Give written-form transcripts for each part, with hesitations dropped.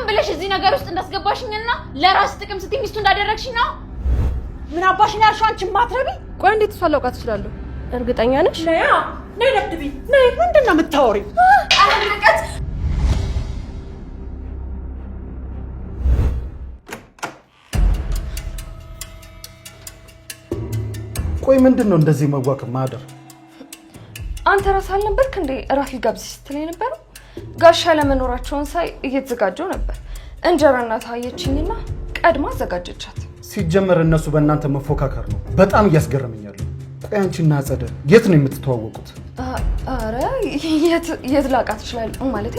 ብለሽ እዚህ ነገር ውስጥ እንዳስገባሽኝና ለራስ ጥቅም ስትይ ሚስቱ እንዳደረግሽኝ ነው። ምን አባሽን ያልሽው አንቺ ማትረቢ? ቆይ እንዴት እሷን ላውቃት እችላለሁ? እርግጠኛ ነሽ? ነያ ነይ ደብድቢ ነይ። ምንድን ነው የምታወሪው? አለቀት። ቆይ ምንድን ነው እንደዚህ መዋከብ ማደር? አንተ ራስህ አልነበርክ እንዴ እራት ልጋብዝሽ ስትለኝ ነበረው? ጋሻ ለመኖራቸውን ሳይ እየተዘጋጀው ነበር። እንጀራ እናት አየችኝና ቀድማ አዘጋጀቻት። ሲጀመር እነሱ በእናንተ መፎካከር ነው በጣም እያስገረመኛለሁ። ቆይ አንቺና አጸደ የት ነው የምትተዋወቁት? አረ የት ላውቃት እችላለሁ? ማለቴ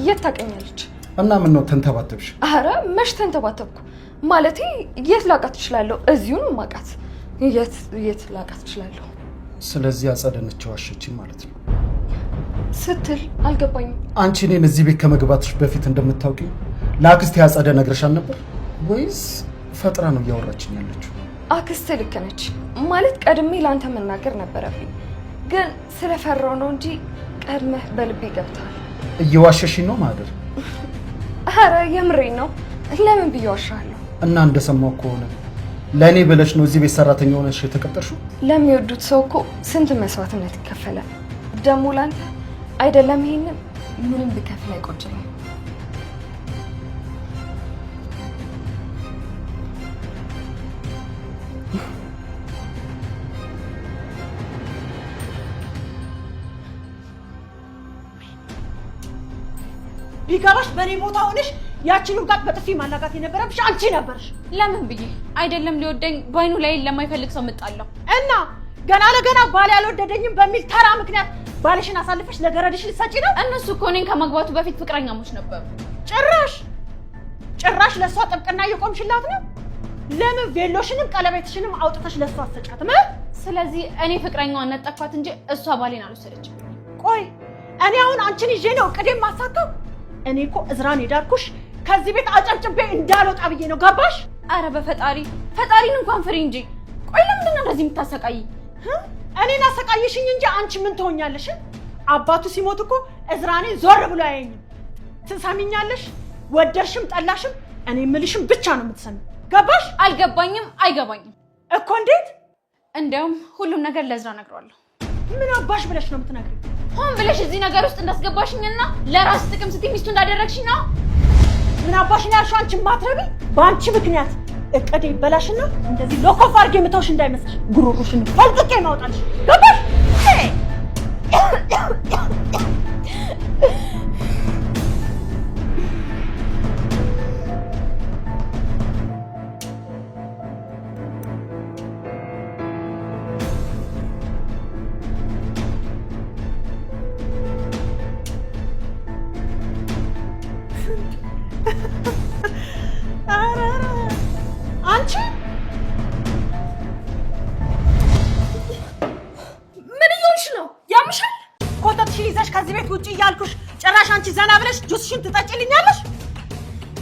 የት ታውቀኛለች? እና ምን ነው ተንተባተብሽ? አረ መች ተንተባተብኩ። ማለቴ የት ላውቃት እችላለሁ? እዚሁን ማውቃት የት ላውቃት እችላለሁ? ስለዚህ አጸደ ነች የዋሸችኝ ማለት ነው ስትል አልገባኝም። አንቺ እኔን እዚህ ቤት ከመግባትሽ በፊት እንደምታውቂ ለአክስቴ አጸደ ነግረሻል ነበር ወይስ ፈጥራ ነው እያወራችኝ ያለችው? አክስቴ ልክ ነች ማለት ቀድሜ ለአንተ መናገር ነበረብኝ፣ ግን ስለፈራው ነው እንጂ ቀድመህ በልቤ ገብተሃል። እየዋሸሽኝ ነው ማህደር? አረ የምሬን ነው። ለምን ብዬ ዋሻለሁ? እና እንደሰማው ከሆነ ለእኔ ብለሽ ነው እዚህ ቤት ሰራተኛ ሆነሽ የተቀጠርሽው? ለሚወዱት ሰው እኮ ስንት መስዋዕትነት ይከፈላል። ደግሞ ለአንተ አይደለም ይሄንን ምንም ብከፍል አይቆጨኝም። ቢገባሽ በእኔ ቦታ ሆነሽ ያችንን ጋር በጥፊ ማላጋት የነበረብሽ አንቺ ነበርሽ። ለምን ብዬ አይደለም ሊወደኝ በአይኑ ላይ ለማይፈልግ ሰው ምጣለሁ እና ገና ለገና ባል ያልወደደኝም በሚል ተራ ምክንያት ባልሽን አሳልፈሽ ለገረድሽ ልትሰጪ ነው? እነሱ እኮ እኔን ከማግባቱ በፊት ፍቅረኛሞች ነበሩ። ጭራሽ ጭራሽ ለእሷ ጥብቅና እየቆምሽላት ነው። ለምን ቬሎሽንም ቀለበትሽንም አውጥተሽ ለእሷ አትሰጫትም? ስለዚህ እኔ ፍቅረኛዋን ነጠኳት እንጂ እሷ ባሌን አልወሰደችም። ቆይ እኔ አሁን አንቺን ይዤ ነው እቅዴን ማሳካው? እኔ እኮ እዝራን የዳርኩሽ ከዚህ ቤት አጨብጭቤ እንዳልወጣ ብዬ ነው። ገባሽ? አረ በፈጣሪ ፈጣሪን እንኳን ፍሪ እንጂ። ቆይ ለምንድን ነው እንደዚህ የምታሰቃይ? እኔን አሰቃየሽኝ እንጂ አንቺ ምን ትሆኛለሽ? አባቱ ሲሞት እኮ እዝራኔ ዞር ብሎ አያየኝም። ትሰሚኛለሽ? ወደድሽም ጠላሽም እኔ የምልሽም ብቻ ነው የምትሰሚው። ገባሽ? አልገባኝም። አይገባኝም እኮ እንዴት? እንዲያውም ሁሉም ነገር ለእዝራ እነግረዋለሁ። ምን አባሽ ብለሽ ነው የምትነግሪው? ሆን ብለሽ እዚህ ነገር ውስጥ እንዳስገባሽኝና ለራስ ጥቅም ስትይ ሚስቱ እንዳደረግሽኝ ነው። ምን አባሽ ነው ያልሽው? አንቺ ማትረቢ። በአንቺ ምክንያት እቅዴ ይበላሽና እንደዚህ ሎኮፍ አድርጌ የምተውሽ እንዳይመስልሽ። ጉሮሮሽን ፈልቅቄ ማውጣልሽ። ገባሽ? አንቺ ምን እየሆንሽ ነው? ያምሻል? ኮተትሽን ይዘሽ ከዚህ ቤት ውጭ እያልኩሽ ጭራሽ አንቺ ዘና ብለሽ ጁስሽን ትጠጪልኛለሽ።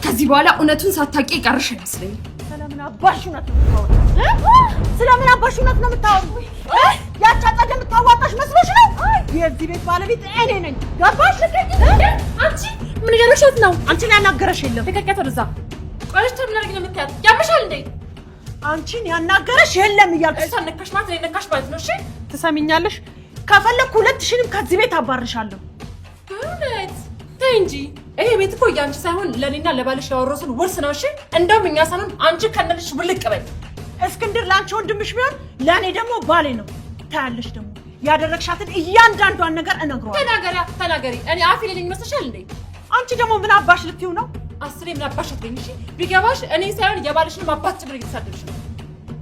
ከዚህ በኋላ እውነቱን ሳታውቂ የቀረሽ አይመስለኝም። ስለምን አባሽ እውነት ነው የምታወሪው? ስለምን አባሽ እውነት ነው የምታወሪው? ያቺ አጸደ የምታዋጣሽ መስሎሽ ነው? የዚህ ቤት ባለቤት እኔ ነኝ። ገባሽ? አንቺ ምን እያደረግሻት ነው? አንቺን ያናገረሽ የለም። ልቀቂያት ወደዛ። ቆይ ምን አድርጊ ነው የምትያት? ያምሻል እንዴ? አንቺን ያናገረሽ የለም እያልኩሽ። እሷን ነካሽ ማለት እኔን ነካሽ ማለት ነው። እሺ ትሰሚኛለሽ? ከፈለግኩ ሁለትሽንም ከዚህ ቤት አባርሻለሁ። በእውነት ተይ እንጂ ይሄ ቤት እኮ የአንቺ ሳይሆን ለእኔና ለባልሽ ያወረሱን ውርስ ነው። እሺ እንደውም እኛ ሳንሆን አንቺ ከነልሽ ውልቅ በይ። እስክንድር ለአንቺ ወንድምሽ ቢሆን ለእኔ ደግሞ ባሌ ነው። ታያለሽ ደግሞ ያደረግሻትን እያንዳንዷን ነገር እነግረዋለሁ። ተናገሪ ተናገሪ። እኔ አፍ የሌለኝ ይመስልሻል እንዴ? አንቺ ደግሞ ምን አባሽ ልትይው ነው? አስሬ ምን አባሽ አትበይኝ። እሺ ቢገባሽ እኔ ሳይሆን የባልሽንም አባት ጭምር እየተሳደብሽ ነው።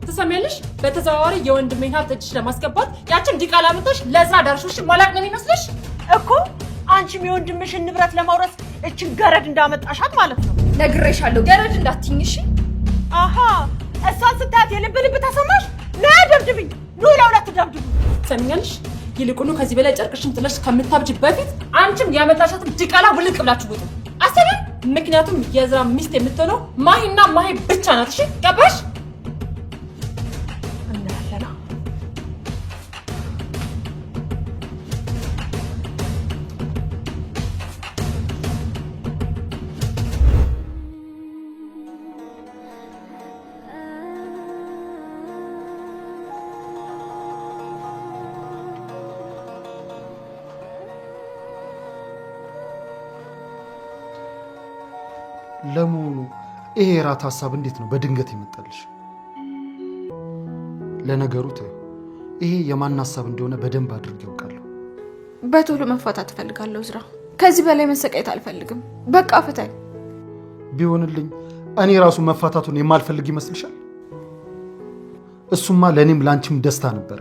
ትሰሚያለሽ? በተዘዋዋሪ የወንድሜን ሀብት እጅሽ ለማስገባት ያችን ዲቃላ አምጥተሽ ለዛ ዳርሾሽ ማላቅ ነው የሚመስልሽ? እኮ አንቺም የወንድምሽን ንብረት ለማውረስ እችን ገረድ እንዳመጣሻት ማለት ነው። ነግሬሻለሁ፣ ገረድ እንዳትይኝ እሺ። አሃ እሷን ስታያት የልብ ልብ ተሰማሽ? ና ደብድብኝ፣ ኑ ለሁለት ደብድቡ። ትሰሚኛለሽ? ይልቁኑ ከዚህ በላይ ጨርቅሽን ጥለሽ ከምታብጅ በፊት አንቺም ያመጣሻትን ዲቃላ ውልቅ ብላችሁ ውጡ። አሰቢ። ምክንያቱም የዝራ ሚስት የምትሆነው ማሂና ማሂ ብቻ ናት። እሺ ገባሽ? እናያለና ለመሆኑ ይሄ የራት ሀሳብ እንዴት ነው በድንገት የመጣልሽ? ለነገሩ ተይው፣ ይሄ የማን ሀሳብ እንደሆነ በደንብ አድርጌ ያውቃለሁ። በቶሎ መፋታት እፈልጋለሁ እዝራ። ከዚህ በላይ መሰቃየት አልፈልግም። በቃ ፍታኝ። ቢሆንልኝ እኔ ራሱ መፋታቱን የማልፈልግ ይመስልሻል? እሱማ ለእኔም ለአንቺም ደስታ ነበረ።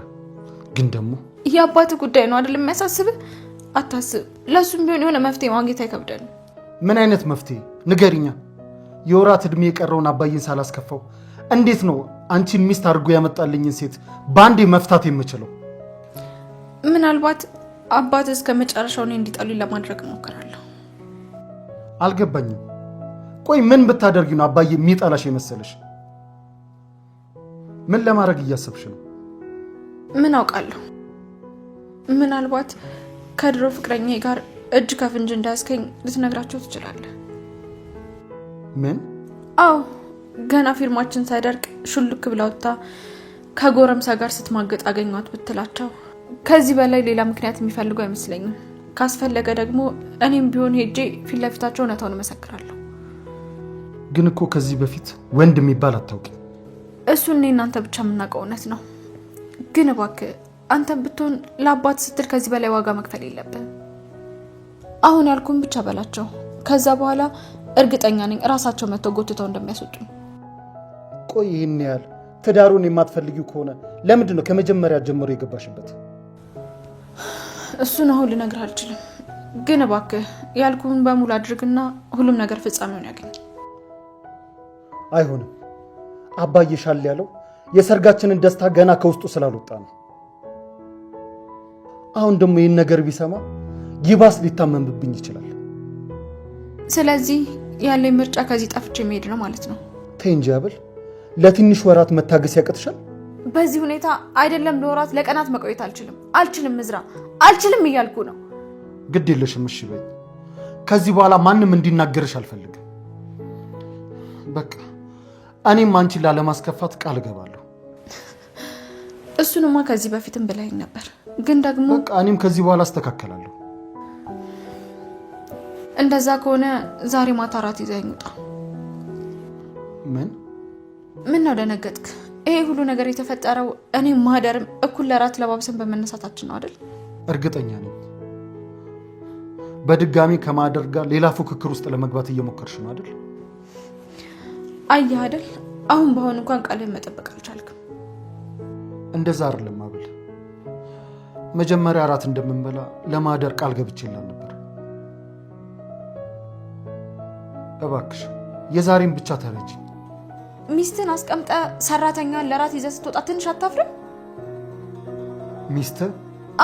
ግን ደግሞ የአባት ጉዳይ ነው አይደል የሚያሳስብህ? አታስብ። ለእሱም ቢሆን የሆነ መፍትሄ ማግኘት አይከብደንም። ምን አይነት መፍትሄ ንገሪኛ። የወራት ዕድሜ የቀረውን አባዬን ሳላስከፋው እንዴት ነው አንቺን ሚስት አድርጎ ያመጣልኝን ሴት በአንዴ መፍታት የምችለው? ምናልባት አባት እስከ መጨረሻው እኔ እንዲጠሉኝ ለማድረግ እሞክራለሁ። አልገባኝም። ቆይ ምን ብታደርጊ ነው አባዬ የሚጠላሽ የመሰለሽ? ምን ለማድረግ እያሰብሽ ነው? ምን አውቃለሁ። ምናልባት ከድሮ ፍቅረኛ ጋር እጅ ከፍንጅ እንዳያስከኝ ልትነግራቸው ትችላለህ። ምን? አዎ፣ ገና ፊርማችን ሳይደርቅ ሹልክ ብላ ወጥታ ከጎረምሳ ጋር ስትማገጥ አገኟት ብትላቸው ከዚህ በላይ ሌላ ምክንያት የሚፈልጉ አይመስለኝም። ካስፈለገ ደግሞ እኔም ቢሆን ሄጄ ፊት ለፊታቸው እውነታውን እመሰክራለሁ። ግን እኮ ከዚህ በፊት ወንድ የሚባል አታውቂም። እሱን እኔ እናንተ ብቻ የምናውቀው እውነት ነው። ግን እባክህ አንተም ብትሆን ለአባት ስትል ከዚህ በላይ ዋጋ መክፈል የለብን። አሁን ያልኩን ብቻ በላቸው። ከዛ በኋላ እርግጠኛ ነኝ እራሳቸው መጥተው ጎትተው እንደሚያስወጡ። ቆይ ይህን ያህል ትዳሩን የማትፈልጊው ከሆነ ለምንድን ነው ከመጀመሪያ ጀምሮ የገባሽበት? እሱን አሁን ልነግርህ አልችልም። ግን እባክህ ያልኩህን በሙሉ አድርግና ሁሉም ነገር ፍጻሜውን ያገኝ። አይሆንም። አባዬ ሻል ያለው የሰርጋችንን ደስታ ገና ከውስጡ ስላልወጣ ነው። አሁን ደግሞ ይህን ነገር ቢሰማ ይባስ ሊታመምብኝ ይችላል። ስለዚህ ያለኝ ምርጫ ከዚህ ጠፍቼ መሄድ ነው ማለት ነው። ተይ እንጂ አብል፣ ለትንሽ ወራት መታገስ ያቅትሻል? በዚህ ሁኔታ አይደለም ለወራት ለቀናት መቆየት አልችልም። አልችልም እዝራ፣ አልችልም እያልኩ ነው። ግድ የለሽም እሺ በይ። ከዚህ በኋላ ማንም እንዲናገርሽ አልፈልግም። በቃ እኔም አንቺን ላለማስከፋት ቃል እገባለሁ። እሱንማ ከዚህ በፊትም ብለኸኝ ነበር። ግን ደግሞ በቃ እኔም ከዚህ በኋላ አስተካከላለሁ። እንደዛ ከሆነ ዛሬ ማታ እራት ይዘኸኝ ውጣ። ምን? ምን ነው ደነገጥክ? ይሄ ሁሉ ነገር የተፈጠረው እኔም ማህደርም እኩል ለራት ለባብሰን በመነሳታችን ነው አይደል? እርግጠኛ ነኝ በድጋሚ ከማህደር ጋር ሌላ ፉክክር ውስጥ ለመግባት እየሞከርሽ ነው አይደል? አየህ አይደል? አሁን በአሁን እንኳን ቃልህን መጠበቅ አልቻልክም። እንደዛ አይደለም አብል። መጀመሪያ እራት እንደምንበላ ለማህደር ቃል ገብቼላት ነበር። እባክሽ የዛሬን ብቻ ተረጅኝ። ሚስትን አስቀምጠ ሰራተኛን ለራት ይዘህ ስትወጣ ትንሽ አታፍርም? ሚስት?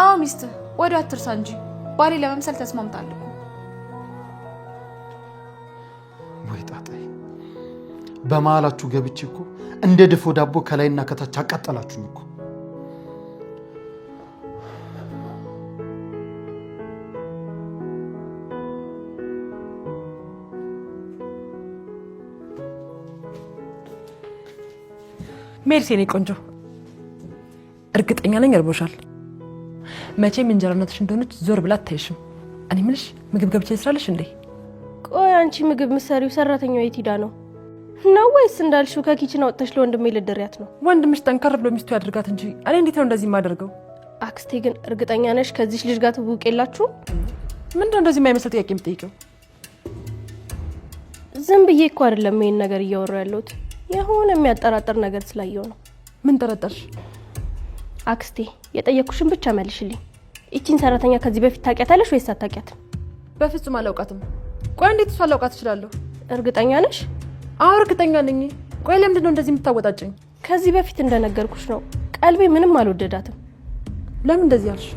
አዎ ሚስት። ወዲያው አትርሳ እንጂ ባሌ ለመምሰል ተስማምታል እኮ። ወይ ጣጣይ፣ በመሀላችሁ ገብቼ እኮ እንደ ድፎ ዳቦ ከላይና ከታች አቃጠላችሁኝ እኮ። ሜርሲ የኔ ቆንጆ፣ እርግጠኛ ነኝ እርቦሻል። መቼም እንጀራ እናትሽ እንደሆነች ዞር ብላ አታይሽም። እኔ ምልሽ ምግብ ገብቼ ልስራልሽ እንዴ? ቆይ አንቺ ምግብ ምሰሪው ሰራተኛው የት ሂዳ ነው ነው ወይስ እንዳልሽው ከ kitchen አውጥተሽ ለወንድሜ ልድሪያት ነው? ወንድምሽ ጠንከር ብሎ ሚስቱ ያድርጋት እንጂ እኔ እንዴት ነው እንደዚህ የማደርገው? አክስቴ ግን እርግጠኛ ነሽ ከዚች ልጅ ጋር ትውውቅ የላችሁም? ምንድነው እንደዚህ የማይመስል ጥያቄ የምጠይቀው? ዝም ብዬ እኮ አይደለም ይሄን ነገር እያወራሁ ያለሁት፣ የሆነ የሚያጠራጥር ነገር ስላየው ነው። ምን ጠረጠርሽ? አክስቴ የጠየኩሽን ብቻ መልሽልኝ። ይቺን ሰራተኛ ከዚህ በፊት ታውቂያታለሽ ወይስ አታውቂያትም? በፍጹም አላውቃትም። ቆይ እንዴት እሷ አላውቃት እችላለሁ? እርግጠኛ ነሽ? አዎ እርግጠኛ ነኝ። ቆይ ለምንድን ነው እንደዚህ የምታወጣጭኝ? ከዚህ በፊት እንደነገርኩሽ ነው፣ ቀልቤ ምንም አልወደዳትም። ለምን እንደዚህ አልሽ?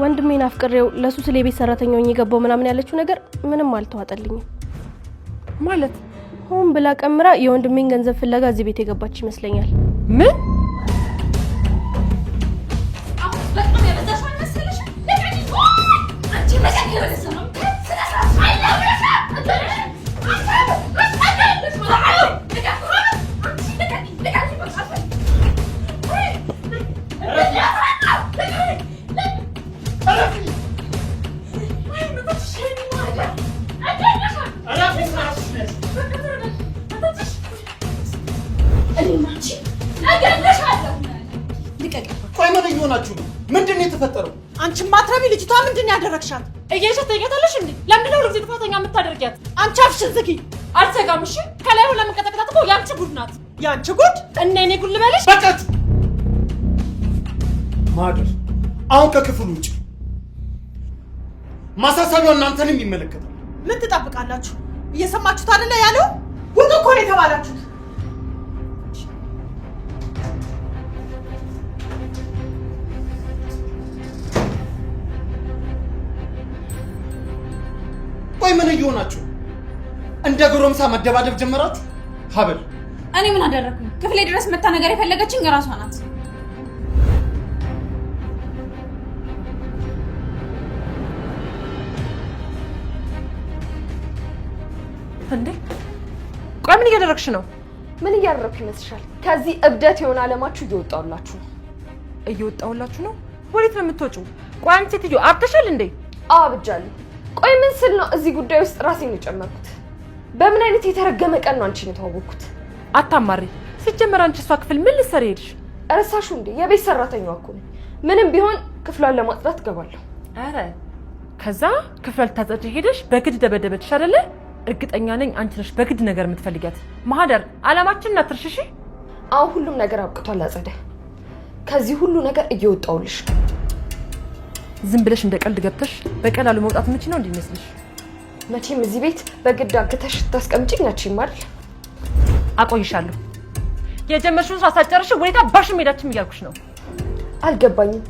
ወንድሜን አፍቅሬው ለሱ ስለ የቤት ሰራተኛ ሆኜ የገባው ምናምን ያለችው ነገር ምንም አልተዋጠልኝም። ማለት ሆን ብላ ቀምራ የወንድሜን ገንዘብ ፍለጋ እዚህ ቤት የገባች ይመስለኛል። ምን? እየሆናችሁ ነው? ምንድን ነው የተፈጠረው? አንቺ ማትረቢ ልጅቷ ምንድን ነው ያደረግሻት? እየሸ ትጠይቂያታለሽ እንዴ? ለምንድን ነው ሁልጊዜ ጥፋተኛ የምታደርጊያት? አንቺ አፍሽን ዝጊ። አልዘጋም። እሺ ከላይ ሁላ የምንቀጠቅጣት እኮ ያንቺ ጉድ ናት። ያንቺ ጉድ እና የኔ ጉድ ልበልሽ? በቃችሁ። ማህደር አሁን ከክፍሉ ውጭ። ማሳሰቢያው እናንተንም ይመለከታል። ምን ትጠብቃላችሁ? እየሰማችሁት አይደለ ያለው? ውጡ እኮ ነው የተባላችሁት። ቆይ ምን እየሆናችሁ? እንደ ጎረምሳ መደባደብ ጀመራችሁ? ሀብል እኔ ምን አደረኩኝ? ክፍሌ ድረስ መታ ነገር የፈለገችኝ እራሷ ናት። እንዴ ቆይ ምን እያደረግሽ ነው? ምን እያደረግኩ ይመስልሻል? ከዚህ እብደት የሆነ አለማችሁ እየወጣሁላችሁ ነው። እየወጣሁላችሁ ነው? ወዴት ነው የምትወጪው? ቆይ አንቺ ሴትዮ አብደሻል እንዴ? አብጃለሁ። ቆይ ምን ስል ነው እዚህ ጉዳይ ውስጥ ራሴን የጨመርኩት? በምን አይነት የተረገመ ቀን ነው አንቺን የተዋወቅኩት? አታማሪ። ሲጀመር አንቺ እሷ ክፍል ምን ልትሰሪ ሄድሽ? እረሳሽው እንዴ? የቤት ሰራተኛዋ እኮ ነኝ። ምንም ቢሆን ክፍሏን ለማጽዳት እገባለሁ። ኧረ ከዛ ክፍሏን ልታጸጂ ሄደሽ በግድ ደበደበችሽ አይደለ? እርግጠኛ ነኝ አንቺ ነሽ በግድ ነገር የምትፈልጊያት። ማህደር አላማችንን አትርሽ እሺ? አሁን ሁሉም ነገር አብቅቷል አጸደ። ከዚህ ሁሉ ነገር እየወጣሁልሽ ነው። ዝም ብለሽ እንደ ቀልድ ገብተሽ በቀላሉ መውጣት የምችል ነው እንዲመስልሽ? መቼም እዚህ ቤት በግድ አግተሽ ታስቀምጪኝ አትችይም አይደል? አቆይሻለሁ። የጀመርሽውን ስራ ሳትጨርሺ ወዴት አባሽም ሄዳችም እያልኩሽ ነው። አልገባኝም።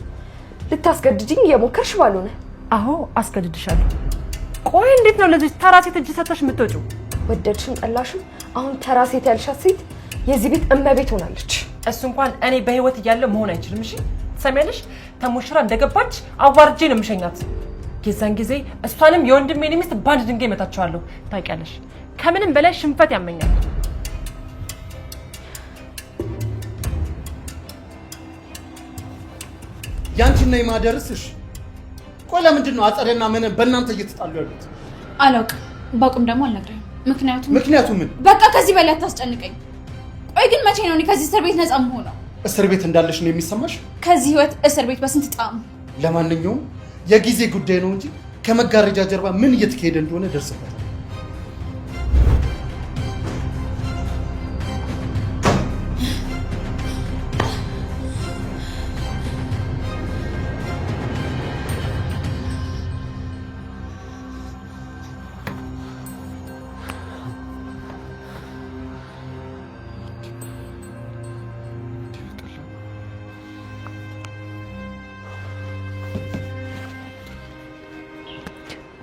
ልታስገድጂኝ እየሞከርሽ ባልሆነ? አዎ አስገድድሻለሁ። ቆይ እንዴት ነው ለዚህ ተራ ሴት እጅ ሰተሽ የምትወጪው? ወደድሽም ጠላሽም አሁን ተራ ሴት ያልሻት ሴት የዚህ ቤት እመቤት ሆናለች። እሱ እንኳን እኔ በህይወት እያለ መሆን አይችልም። እሺ ትሰሚያለሽ? ተሞሽራ እንደገባች አዋርጄ ነው የምሸኛት። የዛን ጊዜ እሷንም የወንድሜን ሚስት በአንድ ድንጋይ እመታቸዋለሁ። ታውቂያለሽ፣ ከምንም በላይ ሽንፈት ያመኛል። ያንቺና የማህደርስ? እሺ ቆይ ለምንድን ነው አጸደና መነን በእናንተ እየተጣሉ ያሉት? አላውቅም። ባቁም ደግሞ አልነግርህም። ምክንያቱም ምን? በቃ ከዚህ በላይ አታስጨንቀኝ። ቆይ ግን መቼ ነው እኔ ከዚህ እስር ቤት ነፃ የምሆነው? እስር ቤት እንዳለሽ ነው የሚሰማሽ? ከዚህ ህይወት እስር ቤት በስንት ጣዕሙ። ለማንኛውም የጊዜ ጉዳይ ነው እንጂ ከመጋረጃ ጀርባ ምን እየተካሄደ እንደሆነ ደርስበታል።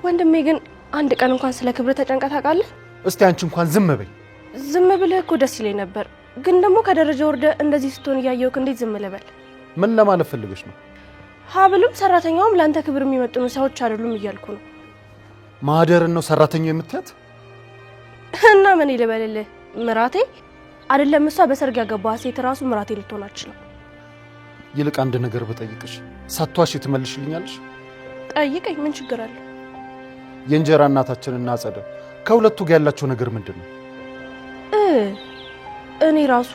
ወንድሜ ግን አንድ ቀን እንኳን ስለ ክብር ተጨንቀህ ታውቃለህ? እስቲ አንቺ እንኳን ዝም በይ። ዝም ብልህ እኮ ደስ ይለኝ ነበር፣ ግን ደግሞ ከደረጃ ወርደህ እንደዚህ ስትሆን እያየሁህ እንዴት ዝም ልበል? ምን ለማለት ፈልገሽ ነው? ሀብሉም ሰራተኛውም ለአንተ ክብር የሚመጥኑ ሰዎች አይደሉም እያልኩ ነው። ማህደርን ነው ሰራተኛው የምትያት? እና ምን ልበልልህ? ምራቴ አይደለም እሷ በሰርግ ያገባህ ሴት ራሱ ምራቴ ልትሆን አትችልም። ይልቅ አንድ ነገር ብጠይቅሽ ሳትዋሺ ትመልሽልኛለሽ? ጠይቀኝ፣ ምን ችግር አለ? የእንጀራ እናታችንና አጸደ ከሁለቱ ጋር ያላቸው ነገር ምንድን ነው? እኔ ራሱ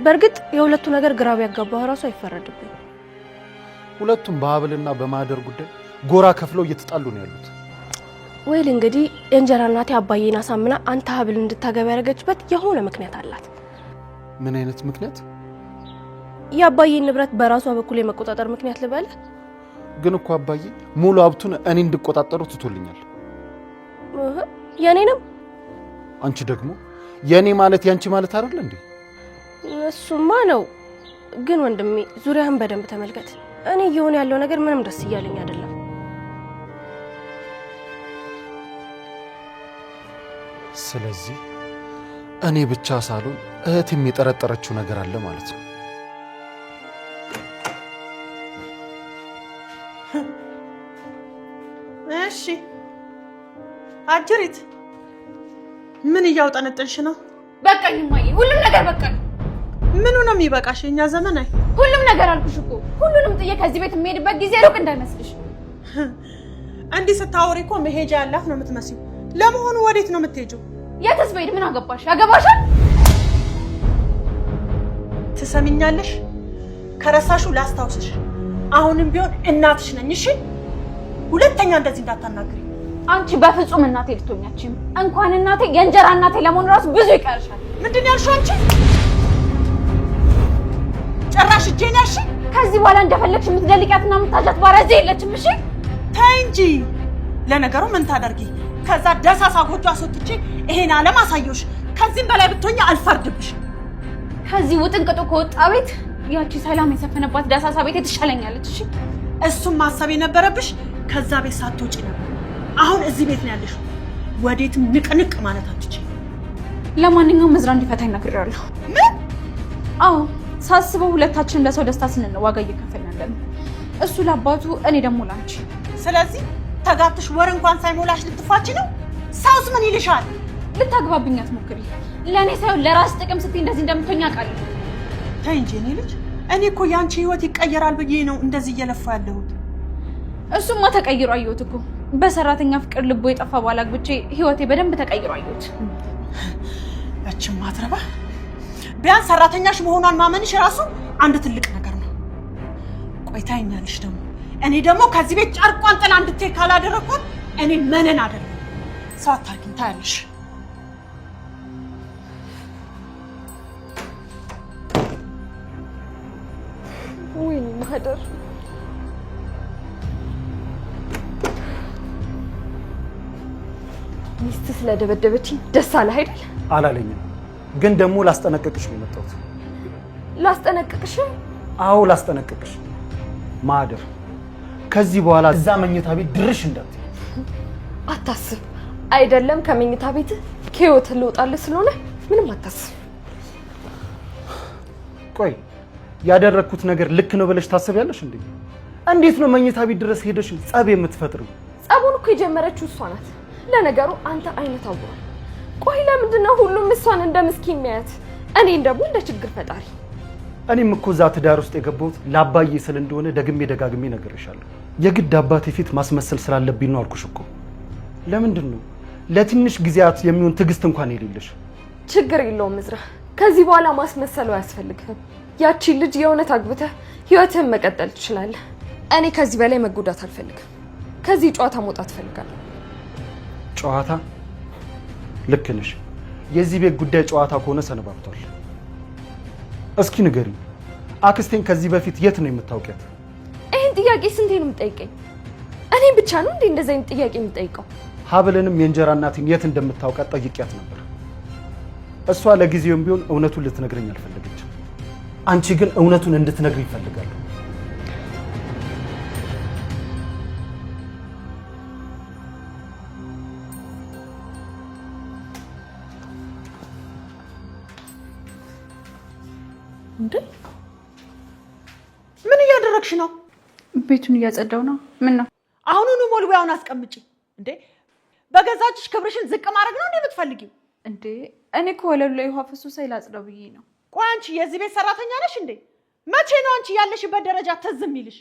በእርግጥ የሁለቱ ነገር ግራ ቢያጋባህ ራሱ አይፈረድብኝ። ሁለቱም በሀብልና በማህደር ጉዳይ ጎራ ከፍለው እየተጣሉ ነው ያሉት። ወይል እንግዲህ የእንጀራ እናቴ አባዬን አሳምና አንተ ሀብል እንድታገባ ያደረገችበት የሆነ ምክንያት አላት። ምን አይነት ምክንያት? የአባዬን ንብረት በራሷ በኩል የመቆጣጠር ምክንያት ልበልህ? ግን እኮ አባዬ ሙሉ ሀብቱን እኔ እንድቆጣጠሩ ትቶልኛል። የኔንም። አንቺ ደግሞ የኔ ማለት ያንቺ ማለት አይደል እንዴ? እሱማ ነው። ግን ወንድሜ ዙሪያህን በደንብ ተመልከት። እኔ እየሆነ ያለው ነገር ምንም ደስ እያለኝ አይደለም። ስለዚህ እኔ ብቻ ሳልሆን እህትም የጠረጠረችው ነገር አለ ማለት ነው። እሺ አጅሪት ምን እያውጠነጠንሽ ነው? በቃኝ እማዬ፣ ሁሉም ነገር በቃኝ። ምኑ ነው የሚበቃሽ? የኛ ዘመን አይ ሁሉም ነገር አልኩሽ እኮ። ሁሉንም ጥዬ ከዚህ ቤት የምሄድበት ጊዜ ሩቅ እንዳይመስልሽ። እንዲህ ስታወሪ እኮ መሄጃ ያላት ነው የምትመስዪው። ለመሆኑ ወዴት ነው የምትሄጂው? የትስ ብሄድ ምን አገባሽ? ያገባሻል? ትሰሚኛለሽ? ከረሳሽው ላስታውስሽ። አሁንም ቢሆን እናትሽ ነኝ። እሺ፣ ሁለተኛ እንደዚህ እንዳታናግሪ። አንቺ በፍጹም እናቴ ልትሆኛችም። እንኳን እናቴ የእንጀራ እናቴ ለመሆን ራሱ ብዙ ይቀርሻል። ምንድን ነው ያልሽው አንቺ? ጭራሽ እጄን ያልሽኝ? ከዚህ በኋላ እንደፈለግሽ የምትደልቂያትና የምታጃት ባሪያ እዚህ የለችም። እሺ ተይ እንጂ። ለነገሩ ምን ታደርጊ? ከዛ ደሳሳ ጎጆ አስወጥቼ ይሄን ዓለም አሳየሁሽ። ከዚህም በላይ ብትሆኚ አልፈርድብሽ። ከዚህ ውጥንቅጡ ከወጣ ቤት ያቺ ሰላም የሰፈነባት ደሳሳ ቤት ትሻለኛለች። እሺ እሱም ማሰብ የነበረብሽ ከዛ ቤት ሳትወጪ ነበር። አሁን እዚህ ቤት ነው ያለሽው። ወዴትም ንቅንቅ ማለት አትችይም። ለማንኛውም እዝራ እንዲፈታኝ ነግሬዋለሁ። ምን? አዎ ሳስበው ሁለታችንም ለሰው ደስታ ስንል ነው ዋጋ እየከፈልን ያለነው። እሱ ለአባቱ፣ እኔ ደግሞ ላንቺ። ስለዚህ ተጋብተሽ ወር እንኳን ሳይሞላሽ ልትፋቺ ነው? ሰውስ ምን ይልሻል? ልታግባብኝ አትሞክሪ። ለእኔ ሳይሆን ለራስ ጥቅም ስትይ እንደዚህ እንደምትሆኝ አውቃለሁ። ተይ እንጂ የእኔ ልጅ፣ እኔ እኮ የአንቺ ህይወት ይቀየራል ብዬ ነው እንደዚህ እየለፋ ያለሁት። እሱማ ተቀይሮ አየሁት እኮ። በሰራተኛ ፍቅር ልቦ የጠፋ ባል አግብቼ ህይወቴ በደንብ ተቀይሮ አየሁት። ያችን ማትረባ ቢያንስ ሰራተኛሽ መሆኗን ማመንሽ ራሱ አንድ ትልቅ ነገር ነው። ቆይ ታይኛለሽ ደግሞ። እኔ ደግሞ ከዚህ ቤት ጨርቋን ጥላ እንድትሄድ ካላደረግኳት እኔ መነን አይደለም ሰው አታርጊኝ። ታያለሽ። ወይኔ ማህደር፣ ሚስት ስለደበደበችኝ ደስ አለህ አይደል? አላለኝም፣ ግን ደግሞ ላስጠነቅቅሽ ነው የመጣሁት። ላስጠነቅቅሽ? አዎ ላስጠነቅቅሽ። ማህደር፣ ከዚህ በኋላ እዛ መኝታ ቤት ድርሽ እንዳትይ። አታስብ። አይደለም ከመኝታ ቤት ከህይወት ልወጣልህ ስለሆነ ምንም አታስብ። ቆይ ያደረግኩት ነገር ልክ ነው ብለሽ ታስቢያለሽ እንዴ? እንዴት ነው መኝታ ቤት ድረስ ሄደሽ ጸብ የምትፈጥሪው? ጸቡን እኮ የጀመረችው እሷ ናት። ለነገሩ አንተ አይነት አውሯል። ቆይ ለምንድን ነው ሁሉም እሷን እንደ ምስኪን የሚያያት? እኔን ደግሞ እንደ ችግር ፈጣሪ? እኔም እኮ እዛ ትዳር ውስጥ የገባሁት ለአባዬ ስል እንደሆነ ደግሜ ደጋግሜ ነግሬሻለሁ። የግድ አባቴ ፊት ማስመሰል ስላለብኝ ነው አልኩሽ እኮ። ለምንድን ነው ለትንሽ ጊዜያት የሚሆን ትዕግስት እንኳን የሌለሽ? ችግር የለውም እዝራ፣ ከዚህ በኋላ ማስመሰሉ አያስፈልግህም። ያቺን ልጅ የእውነት አግብተህ ህይወትህን መቀጠል ትችላለህ። እኔ ከዚህ በላይ መጎዳት አልፈልግም። ከዚህ ጨዋታ መውጣት እፈልጋለሁ። ጨዋታ? ልክ ነሽ። የዚህ ቤት ጉዳይ ጨዋታ ከሆነ ሰነባብቷል። እስኪ ንገሪኝ፣ አክስቴን ከዚህ በፊት የት ነው የምታውቂያት? ይህን ጥያቄ ስንቴ ነው የምጠይቀኝ? እኔም ብቻ ነው እንዴ እንደዚህ አይነት ጥያቄ የምጠይቀው? ሀብልንም የእንጀራ እናቴን የት እንደምታውቃት ጠይቂያት ነበር። እሷ ለጊዜውም ቢሆን እውነቱን ልትነግረኝ አልፈለገችም። አንቺ ግን እውነቱን እንድትነግሪኝ እፈልጋለሁ። እንዴ ምን እያደረግሽ ነው? ቤቱን እያጸዳው ነው። ምን ነው? አሁኑኑ ሞልቢያውን አስቀምጪ። እንዴ በገዛ እጅሽ ክብርሽን ዝቅ ማድረግ ነው እንዴ የምትፈልጊው? እንዴ እኔ እኮ ወለሉ ላይ ውሃ ፈሶ ሳይ ላጽዳው ብዬ ነው። ቆይ አንቺ የዚህ ቤት ሰራተኛ ነሽ እንዴ? መቼ ነው አንቺ ያለሽበት ደረጃ ትዝ የሚልሽ?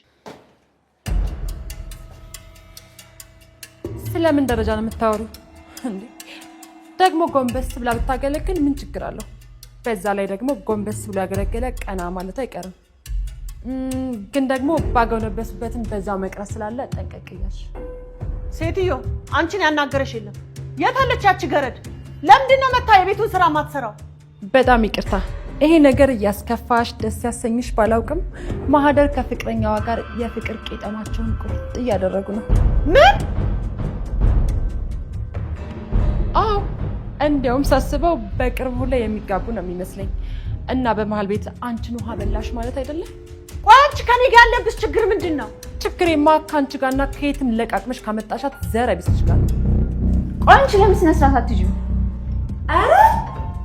ስለምን ደረጃ ነው የምታወሩ እንዴ? ደግሞ ጎንበስ ብላ ብታገለግል ምን ችግር አለው? በዛ ላይ ደግሞ ጎንበስ ብሎ ያገለገለ ቀና ማለት አይቀርም። ግን ደግሞ ባጎነበሱበትም በዛው መቅረት ስላለ ጠንቀቅ እያልሽ። ሴትዮ አንቺን ያናገረሽ የለም። የት አለች ያቺ ገረድ? ለምንድን ነው መታ የቤቱን ስራ ማትሰራው? በጣም ይቅርታ፣ ይሄ ነገር እያስከፋሽ ደስ ያሰኝሽ ባላውቅም ማህደር ከፍቅረኛዋ ጋር የፍቅር ቄጠማቸውን ቁርጥ እያደረጉ ነው። ምን? አዎ፣ እንዲያውም ሳስበው በቅርቡ ላይ የሚጋቡ ነው የሚመስለኝ። እና በመሀል ቤት አንቺን ውሃ በላሽ ማለት አይደለም። ቆይ አንቺ ከኔ ጋር ያለብሽ ችግር ምንድን ነው? ችግሬማ ከአንቺ ጋርና ከየትም ለቃቅመሽ ካመጣሻት ዘረ ቢስልሽ ጋር ነው። ቆይ አንቺ ለምን ስነ ስርዓት አትይዥም? ኧረ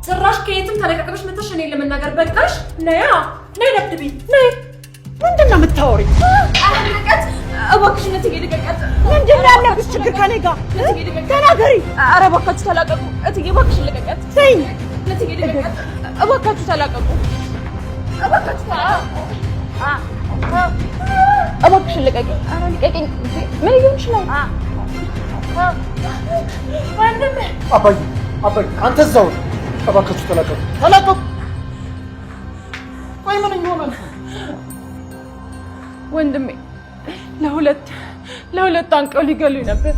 ጭራሽ ከየትም ተለቃቅመሽ መተሽ እኔን ለመናገር በቃሽ። ነያ ነይ ደብድብኝ ነይ። ምንድን ነው የምታወሪው? ልቀቀት እባክሽ፣ እትዬ ልቀቀት። ምንድን ነው ያለብሽ ችግር ከኔ ጋር? ተናገሪ። ኧረ እባካችሁ ተላቀቁ። እትዬ እባክሽን ልቀቀት። ተይኝ። እትዬ ልቀቀት። እባካችሁ ተላቀቁ። እባካችሁ ተላቀቁ። እባክሽን ልቀቂኝ። ኧረ ልቀቂኝ። ምን እየሆንሽ ነው? አባዬ አባዬ፣ አንተ እዛው ነው። እባካችሁ ተላቀቁ፣ ተላቀቁ። ቆይ ምን እየሆነ ነው? ወንድሜ ለሁለት ለሁለት አንቀው ሊገሉኝ ነበር።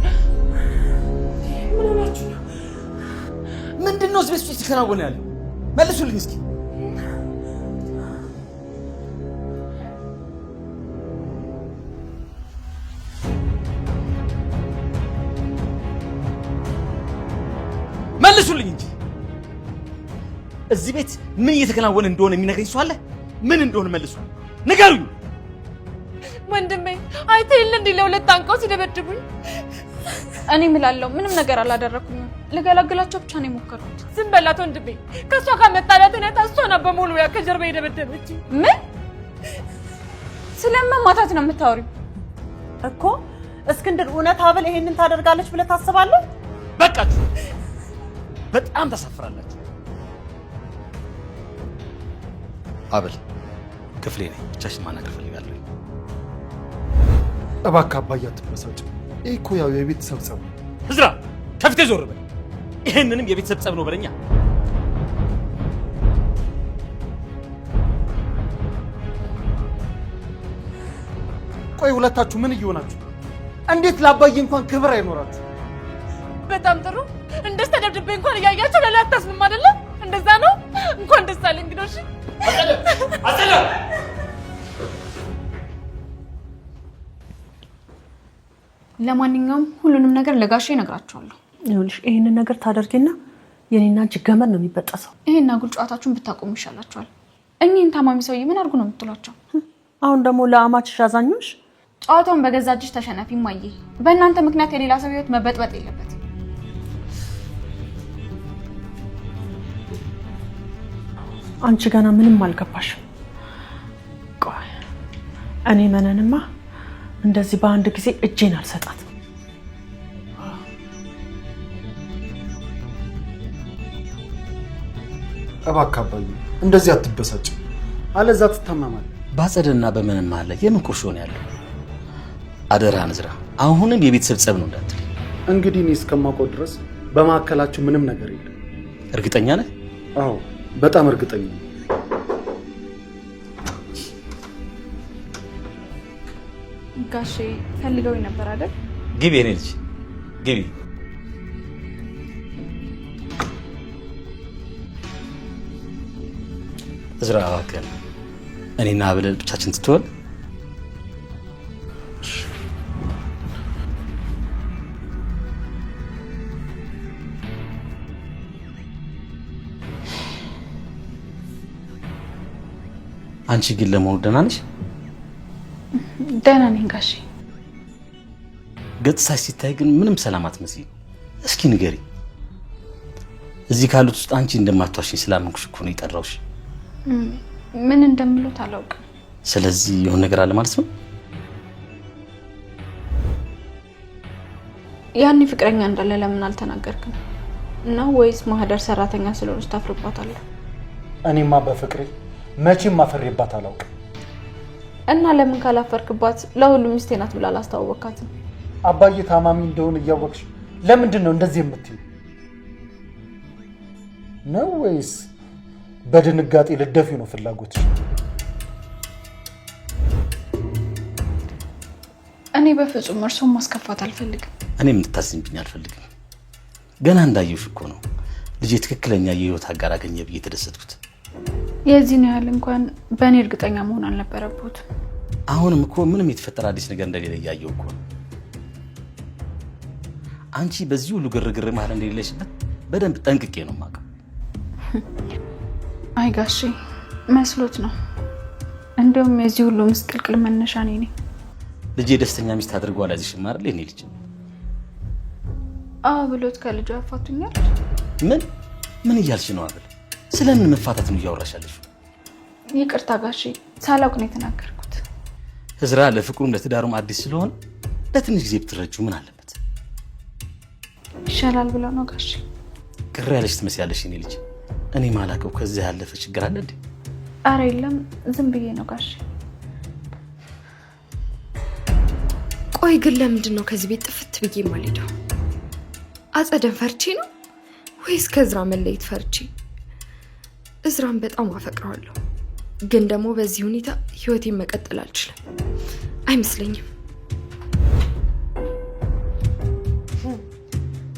ምን ሆናችሁ ነው? ምንድን ነው እዚህ ቤት ውስጥ ሲከናወን ያለው? መልሱልኝ እስኪ። መልሱልኝ እንጂ እዚህ ቤት ምን እየተከናወነ እንደሆነ የሚነግረኝ ሰው አለ? ምን እንደሆነ መልሱ፣ ንገሩኝ። ወንድሜ አይተህ የለ እንዴ ለሁለት አንቀው ሲደበድቡኝ። እኔ እምላለሁ ምንም ነገር አላደረኩኝም። ልገላግላቸው ብቻ ነው የሞከርኩት። ዝም በላት ወንድሜ። ከእሷ ጋር መጣላት እኔ እሷ ናት በሙሉ ያ ከጀርባ የደበደበችኝ። ምን ስለመማታት ነው የምታወሪው? እኮ እስክንድር፣ እውነት አብል ይሄንን ታደርጋለች ብለህ ታስባለህ? በቃችሁ! በጣም ታሳፍራላችሁ። አብል ክፍሌ ነኝ። ብቻሽን ማናገር እፈልጋለሁ። እባክህ አባዬ አትበሳጭ። ይህ እኮ ያው የቤተሰብ ጸብ ነው። እዝራ ከፊቴ ዞር በል። ይሄንንም የቤተሰብ ጸብ ነው በለኛ። ቆይ ሁለታችሁ ምን እየሆናችሁ? እንዴት ለአባዬ እንኳን ክብር አይኖራችሁ? በጣም ጥሩ። እንደስ ተደብድቤ እንኳን እያያቸው ለላ አታዝንም አይደለ? እንደዛ ነው። እንኳን ደስ አለ እንግዶሽ። ለማንኛውም ሁሉንም ነገር ለጋሼ እነግራቸዋለሁ። ይኸውልሽ ይሄንን ነገር ታደርጊና የኔና አንቺ ገመድ ነው የሚበጠሰው። ይሄን አጉል ጨዋታችሁን ብታቆሙ ይሻላችኋል። እኚህን ታማሚ ሰውዬ ምን አድርጉ ነው የምትሏቸው? አሁን ደግሞ ለአማችሽ አዛኞች ጨዋታውን በገዛ እጅሽ ተሸነፊ እማዬ። በእናንተ ምክንያት የሌላ ሰው ህይወት መበጥበጥ የለበትም። አንቺ ገና ምንም አልገባሽም። ቆይ እኔ መነንማ እንደዚህ በአንድ ጊዜ እጄን አልሰጣትም። እባክህ አባዬ እንደዚህ አትበሳጭ፣ አለዛ ትታመማለህ። ባጸደና በምንም አለ የምን ቁርሾ ነው ያለው? አደራህን እዝራ፣ አሁንም የቤተሰብ ጸብ ነው እንዳትል። እንግዲህ እኔ እስከማውቀው ድረስ በመካከላችሁ ምንም ነገር የለም። እርግጠኛ ነህ? አዎ በጣም እርግጠኛ ነኝ። ጋሼ ፈልገው ነበር አይደል? ግቢ የኔ ልጅ ግቢ። እዝራ እባክህን እኔና አብለን ብቻችን ስትሆን አንቺ ግን ለመሆኑ ደህና ነሽ? ደህና ነኝ ጋሼ። ገጽታሽ ሲታይ ግን ምንም ሰላም አትመስይም። እስኪ ንገሪ፣ እዚህ ካሉት ውስጥ አንቺ እንደማትዋሽኝ ስላመንኩሽ እኮ ነው የጠራሁሽ። ምን እንደምሉት አላውቅም። ስለዚህ የሆነ ነገር አለ ማለት ነው? ያኔ ፍቅረኛ እንዳለ ለምን አልተናገርክም? እና ወይስ ማህደር ሰራተኛ ስለሆነች ታፍርባታለህ? እኔማ በፍቅሬ መቼም አፈሬባት አላውቅም። እና ለምን ካላፈርክባት ለሁሉም ሚስቴ ናት ብላ አላስተዋወካትም? አባዬ ታማሚ እንደሆነ እያወቅሽ ለምንድን ነው እንደዚህ የምትይው? ነው ወይስ በድንጋጤ ልደፊው ነው ፍላጎትሽ? እኔ በፍጹም እርሶን ማስከፋት አልፈልግም። እኔም እንድታዝኝብኝ አልፈልግም። ገና እንዳየሁሽ እኮ ነው ልጄ ትክክለኛ የህይወት አጋር አገኘ ብዬ የተደሰትኩት። የዚህን ያህል እንኳን በእኔ እርግጠኛ መሆን አልነበረብዎትም። አሁንም እኮ ምንም የተፈጠረ አዲስ ነገር እንደሌለ እያየሁ እኮ ነው። አንቺ በዚህ ሁሉ ግርግር መሀል እንደሌለሽበት በደንብ ጠንቅቄ ነው የማውቀው። አይ ጋሼ መስሎት ነው። እንደውም የዚህ ሁሉ ምስቅልቅል መነሻ እኔ ነኝ። ልጄ ደስተኛ ሚስት አድርጎ አላዚሽም አይደል የኔ ልጅ? አዎ ብሎት ከልጁ ያፋቱኛል። ምን ምን እያልሽ ነው አብል? ስለምን መፋታት ነው እያወራሽ ያለሽው? ይቅርታ ጋሼ ሳላውቅ ነው የተናገርኩት። እዝራ ለፍቅሩም ለትዳሩም አዲስ ስለሆነ ለትንሽ ጊዜ ብትረጂው ምን አለበት? ይሻላል ብለው ነው ጋሼ። ቅር ያለሽ ትመስያለሽ የኔ ልጅ። እኔ ማላውቀው ከዚህ ያለፈ ችግር አለ እንዴ? አረ የለም ዝም ብዬ ነው ጋሼ። ቆይ ግን ለምንድን ነው ከዚህ ቤት ጥፍት ብዬ የማልሄደው? አጸደን ፈርቼ ነው ወይስ ከእዝራ መለየት ፈርቼ? እዝራን በጣም አፈቅረዋለሁ፣ ግን ደግሞ በዚህ ሁኔታ ህይወቴን መቀጠል አልችልም። አይመስለኝም።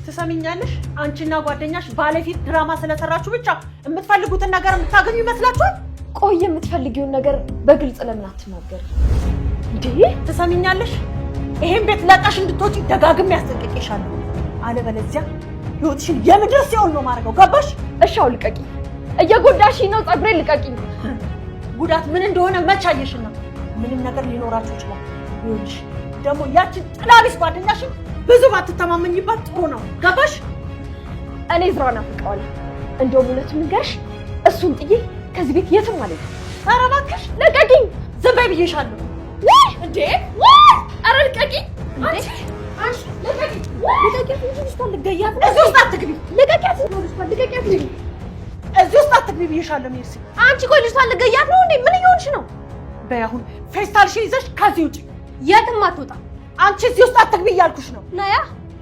ትሰሚኛለሽ? አንቺና ጓደኛሽ ባለፊት ድራማ ስለሰራችሁ ብቻ የምትፈልጉትን ነገር የምታገኙ ይመስላችኋል? ቆይ የምትፈልጊውን ነገር በግልጽ ለምን አትናገሪ እንዴ? ትሰሚኛለሽ? ይሄን ቤት ለቀሽ እንድትወጪ ደጋግሜ አስጠንቅቄሻለሁ። አለበለዚያ ህይወትሽን የምድር ሲኦል ነው ማድረገው። ገባሽ? እሺ አሁን ልቀቂኝ። እየጎዳሽኝ ነው። ፀጉሬን ልቀቂኝ። ጉዳት ምን እንደሆነ መች አየሽና? ምንም ነገር ሊኖራችሁ ይችላል። ይኸውልሽ ደግሞ ያችን ጥላቢስ ጓደኛሽን ብዙ ባትተማመኝባት ጥሩ ነው። ገባሽ? እኔ እዝራን አፍቀዋለሁ። እንደውም እውነቱን ልንገርሽ፣ እሱን ጥዬ ከዚህ ቤት የትም አልሄድም። ኧረ እባክሽ ልቀቂኝ። ዝም በይ ብዬሻለሁ። ውይ እንዴ! ውይ! ኧረ ልቀቂኝ! አንቺ አንቺ ልቀቂኝ! ልቀቂያት እንጂ ልጅቷን ልገያት ነው። እዚህ ውስጥ አትግቢ። ልቀቂያት! ልጅቷን ልቀቂያት! እዚህ ውስጥ አትግቢ ብዬሻለሁ ሜርሲ። አንቺ ቆይ ልጅቷን ልገያት ነው እንዴ? ምን እየሆንሽ ነው? በይ አሁን ፌስታልሽን ይዘሽ ከዚህ ውጪ። የትም አትወጣም። አንቺ እዚህ ውስጥ አትግቢ እያልኩሽ ነው። ነያ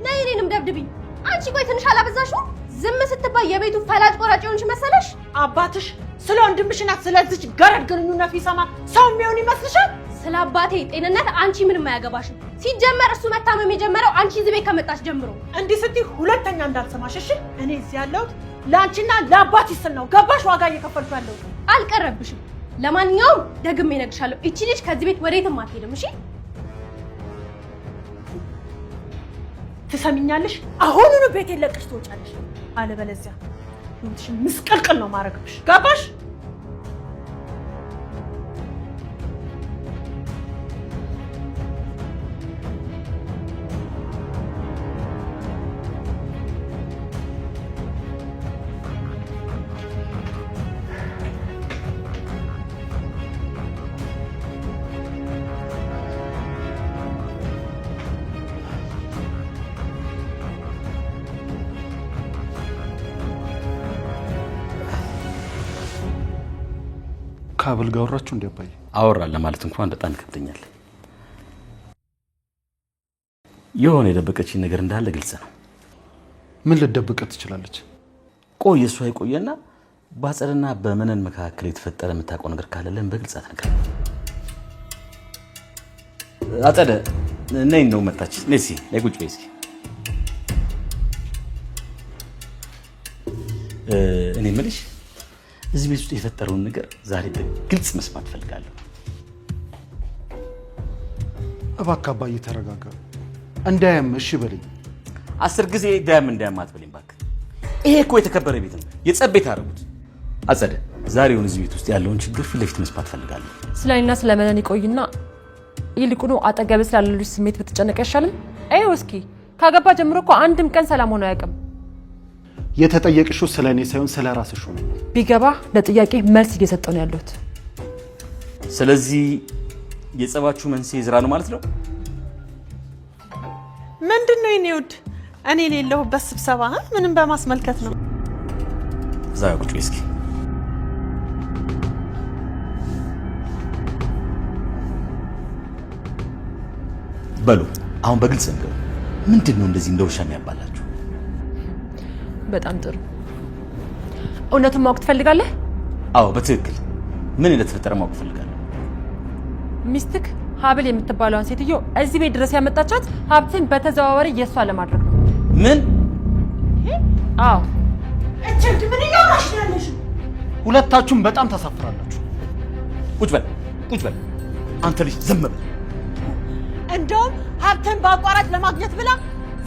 ነይ፣ እኔንም ደብድብኝ። አንቺ ቆይ ትንሽ አላበዛሽውም? ዝም ስትባይ የቤቱ ፈላጭ ቆራጭ የሆንሽ መሰለሽ? አባትሽ ስለ ወንድምሽና ስለዚች ገረድ ግንኙነት ቢሰማ ሰው የሚሆን ይመስልሻል? ስለ አባቴ ጤንነት አንቺ ምንም አያገባሽም። ሲጀመር እሱ መታመም የጀመረው አንቺ እዚህ ቤት ከመጣሽ ጀምሮ። እንዲህ ስትይ ሁለተኛ እንዳልሰማሽ እሺ? እኔ እዚህ ያለሁት ለአንቺና ለአባትሽ ስል ነው። ገባሽ? ዋጋ እየከፈልኩ ያለሁት። አልቀረብሽም። ለማንኛውም ደግሜ እነግርሻለሁ፣ እቺ ልጅ ከዚህ ቤት ወዴትም አትሄድም። እሺ? ትሰሚኛለሽ? አሁኑኑ ቤቴን ለቀሽ ትወጫለሽ። አለበለዚያ ህይወትሽን ምስቅልቅል ነው ማድረግብሽ። ገባሽ? ከአብል ጋር አወራችሁ እንዴ አባዬ? አወራን ለማለት እንኳን በጣም ይከብደኛል። የሆነ የደበቀችኝ ነገር እንዳለ ግልጽ ነው። ምን ልትደብቅ ትችላለች? ቆይ እሷ ይቆየና በአጸደና በመነን መካከል የተፈጠረ የምታውቀው ነገር ካለ ለምን በግልጽ አትነግረኝ? አጸደ ነይ፣ እንደው መጣች። ነይ እስኪ፣ ነይ ቁጭ በይ እስኪ። እኔ የምልሽ እዚህ ቤት ውስጥ የፈጠረውን ነገር ዛሬ በግልጽ መስማት እፈልጋለሁ። እባክህ አባዬ ተረጋጋ። እንዳያም እሺ በለኝ። 10 ጊዜ ዳያም እንዳያም አትበለኝ እባክህ። ይሄ እኮ የተከበረ ቤት ነው፣ የጸብ ቤት አደረጉት። አጸደ ዛሬውን እዚህ ቤት ውስጥ ያለውን ችግር ፊት ለፊት መስማት እፈልጋለሁ። ስለ እኔና ስለ መነን ይቆይና ይልቁኑ አጠገብህ ስላለ ልጅ ስሜት ብትጨነቅ አይሻልም? ይኸው እስኪ ካገባ ጀምሮ እኮ አንድም ቀን ሰላም ሆኖ አያውቅም። የተጠየቅሽው ስለ እኔ ሳይሆን ስለ ራስሽ ነው። ቢገባ ለጥያቄ መልስ እየሰጠው ነው ያለሁት። ስለዚህ የጸባችሁ መንስኤ ዝራ ነው ማለት ነው? ምንድን ነው የኔ ውድ? እኔ የሌለሁበት ስብሰባ ምንም በማስመልከት ነው? እዛ ቁጭ በይ እስኪ። በሉ አሁን በግልጽ እንገሩ። ምንድን ነው እንደዚህ እንደ ውሻ የሚያባላችሁ? በጣም ጥሩ። እውነቱን ማወቅ ትፈልጋለህ? አዎ በትክክል ምን እንደተፈጠረ ማወቅ እፈልጋለሁ። ሚስትክ ሀብል የምትባለዋን ሴትዮ እዚህ ቤት ድረስ ያመጣቻት ሀብትን በተዘዋዋሪ የእሷ ለማድረግ ነው። ምን? አዎ። እቺ ምን እያወራሽ ነው ያለሽው? ሁለታችሁም በጣም ታሳፍራላችሁ። ቁጭ በል ቁጭ በል አንተ ልጅ ዝም በል። እንደውም ሀብትን በአቋራጭ ለማግኘት ብላ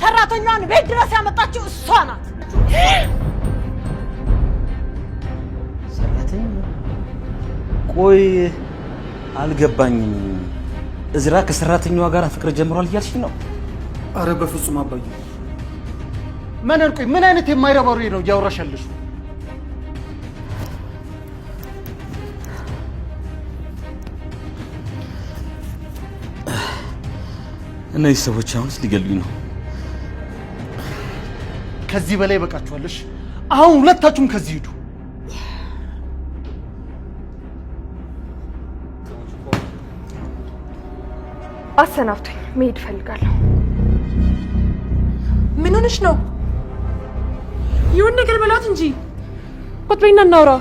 ሰራተኛዋን ቤት ድረስ ያመጣችው እሷ ናት። ሰራተኛ? ቆይ አልገባኝም። እዝራ ከሰራተኛዋ ጋር ፍቅር ጀምሯል እያልሽኝ ነው? አረ በፍጹም አባዬ። መነን ቆይ ምን አይነት የማይረባ ወሬ ነው እያወራሽ ያለሽው? እነዚህ ሰዎች አሁንስ ሊገሉኝ ነው። ከዚህ በላይ በቃችኋለሽ። አሁን ሁለታችሁም ከዚህ ሂዱ። አሰናብቶኝ መሄድ እፈልጋለሁ። ምን ሆነሽ ነው? ይሁን ነገር በላት እንጂ። ቁጭ በይና እናውራ።